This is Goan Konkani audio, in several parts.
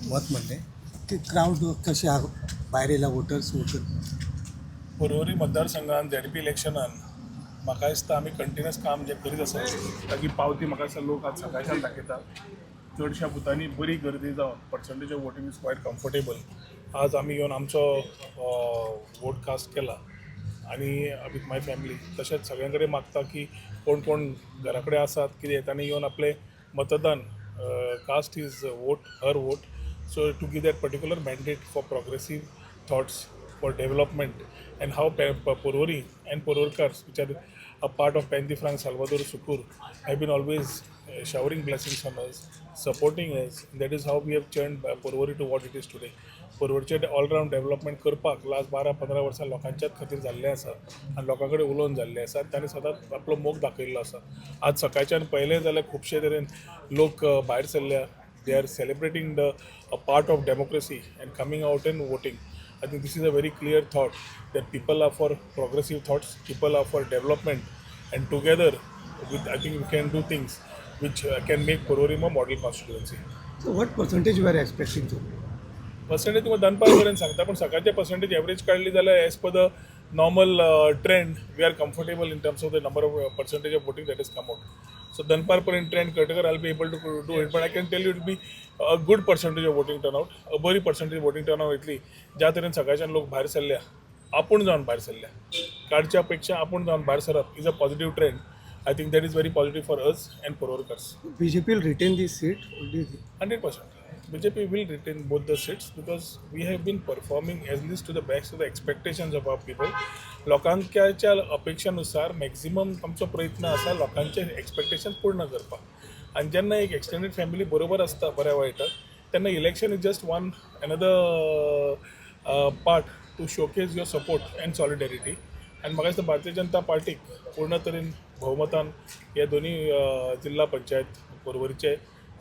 मत म्हणलें की क्रावड कशें आहा, भायर येयला वोटर्स वोटर? पर्वरी मतदारसंघान झेडपी इलेक्शनान म्हाका दिसता आमी कंटिन्युअस काम जें करीत आसा ताची पावती म्हाका दिसता लोक आज सकाळच्यान दाखयता. चडश्या बुथांनी बरी गर्दी जावन percentage of voting is quite comfortable. आज आमी येवन आमचो वोट कास्ट केला आनी विथ my family. तशेंच सगळ्यां कडेन मागता की कोण कोण घरा कडेन आसात कितें तांणी येवन आपलें मतदान, cast his vote, her vote, so to give that particular mandate for progressive thoughts, for development, and how Porvorim and Porvorimkars, which are a part of Penha de Franca, Salvador, Sukur, have been always showering blessings on us, supporting us. That is how we have churned Porvorim to what it is today. पर्वरचें all-round development करपाक लास्ट 12-15 वर्सां लोकांच्याच खातीर जाल्लें आसा आनी लोकां कडेन उलोवन जाल्लें आसा आनी तांणी सदांच आपलो मोग दाखयल्लो आसा. आज सकाळच्यान पळयलें जाल्यार खुबशे तरेन लोक भायर सरल्या. They are celebrating the a part of democracy and coming out and voting. I think this is a very clear thought that people are for progressive thoughts, people are for development, and together with, I think, we can do things which can make Porvorim a model constituency. So what percentage you are expecting to? Percentage तुमकां दनपार पर्यंत सांगता, पूण सकाळचे पर्संटेज एवरेज काडली जाल्यार, as per the normal trend, we are comfortable in terms of the number of percentage of voting that is come out. So दनपार पर्यंत trend कळटकर I'll be able to do it, but I can tell you it be a good percentage of voting turn out, a बरी पर्संटेज वोटींग टर्न आउट येतली. ज्या तरेन सकाळच्यान लोक भायर सरल्या, आपूण जावन भायर सरल्या, काडच्या पेक्षा आपूण जावन भायर सरप is a positive trend. I think that is very positive for us and Porvorimkars. BJP will retain this seat? 100%. BJP will retain both the seats because we have been performing at least to the best of the expectations of our people. लोकांच्या अपेक्षानुसार मॅक्झिमम आमचो प्रयत्न आसा लोकांचे एक्सपेक्टेशन पूर्ण करपाक. आनी जेन्ना एक एक्सटेंडेड फॅमिली बरोबर आसता बऱ्या वायटाक, तेन्ना election is just one another part to showcase your support and solidarity. आनी म्हाका दिसता भारतीय जनता पार्टीक पूर्ण तरेन भोवमतान हे दोनी जिल्हा पंचायत पर्वरीचे,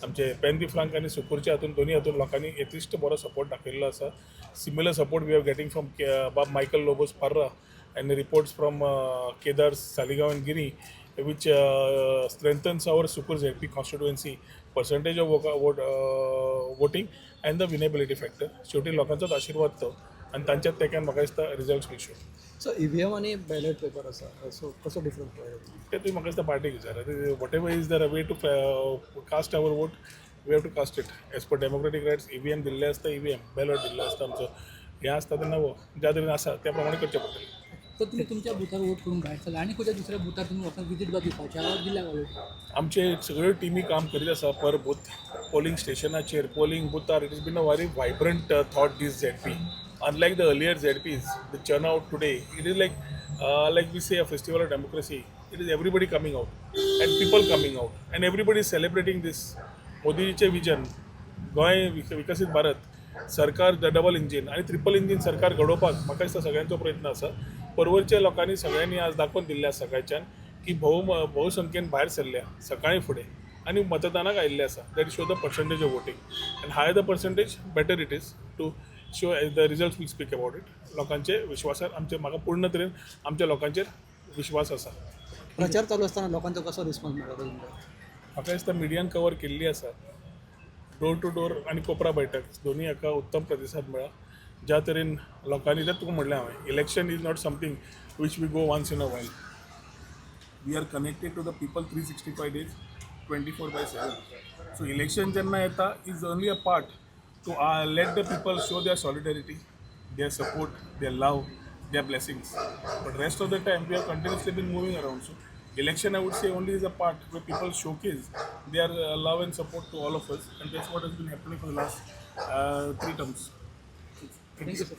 आमचे पेन्ह दे फ्रांक आनी सुकूरच्या हातून, दोनी हातून लोकांनी यथेश्ट बरो सपोर्ट दाखयल्लो आसा. Similar support we are getting from Bob Michael Lobos Parra and reports from Kedar Saligao and Giri, which strengthens our Sukur ZP constituency percentage of voting and the winnability factor. शेवटी लोकांचोच आशिर्वाद तो आनी तांच्याच तेंक्यान म्हाका दिसता results will show. So EVM आनी बॅलेट पेपर आसा, सो कसो डिफरन्स पळयता? ते तुमी म्हाका दिसता पार्टीक विचारा. Whatever is there way to cast our vote, we have to cast it as per democratic rights. EVM दिल्लें आसता ईव्हीएम, बॅलॉट दिल्लो आसता, आमचो हें आसता तेन्ना हो ज्या तरेन आसा त्या प्रमाणे करचें पडटलें. तर तुम्ही तुमच्या बुथार वोट करून भायर सरला आनी खंयच्या दुसऱ्या बुथार तुमी वचून विजीट बा दिवपाचे दिल्या काय? आमचे सगळ्यो टिमी काम करीत आसा पर बूथ, पोलिंग स्टेशनाचेर, पोलिंग बुथार. It is been a very vibrant thought, this ZP. Unlike the earlier ZPs, the turn out today, it is like we say, a festival of democracy. It is everybody coming out and people coming out and everybody is celebrating this मोदीजीचें vision, Goa विकसीत भारत सरकार, डबल इंजीन आनी ट्रिपल इंजीन सरकार घडोवपाक म्हाका दिसता सगळ्यांचो प्रयत्न आसा. पर्वरच्या लोकांनी सगळ्यांनी आज दाखोवन दिल्लें आसा सकाळच्यान की भोवसंख्येन भायर सरल्या सकाळीं फुडें आनी मतदानाक आयिल्ले आसा. That show the percentage of voting, and higher the percentage, better it is to show. The result will speak about it. लोकांचे विश्वासार आमचे, म्हाका पूर्ण तरेन आमच्या लोकांचेर विश्वास आसा. प्रचार चालू असताना लोकांचो कसो रिस्पॉन्स मेळ्ळो तुमकां? म्हाका दिसता मिडियान कवर केल्ली आसा. डोर टू डोर आनी कोपरा बैठक दोनी हाका उत्तम प्रतिसाद मेळ्ळा. ज्या तरेन लोकांनी, तें तुका म्हणलें हांवें, election is not something which we go once in a while. We are connected to the people 365 days, 24/7. So election जेन्ना येता is only a part to let the people show their solidarity, their support, their love, their blessings. But rest of the time, we have continuously been moving around. So election, I would say, only is a part where people showcase their love and support to all of us, and that's what has been happening for the last three terms. Thank you, sir.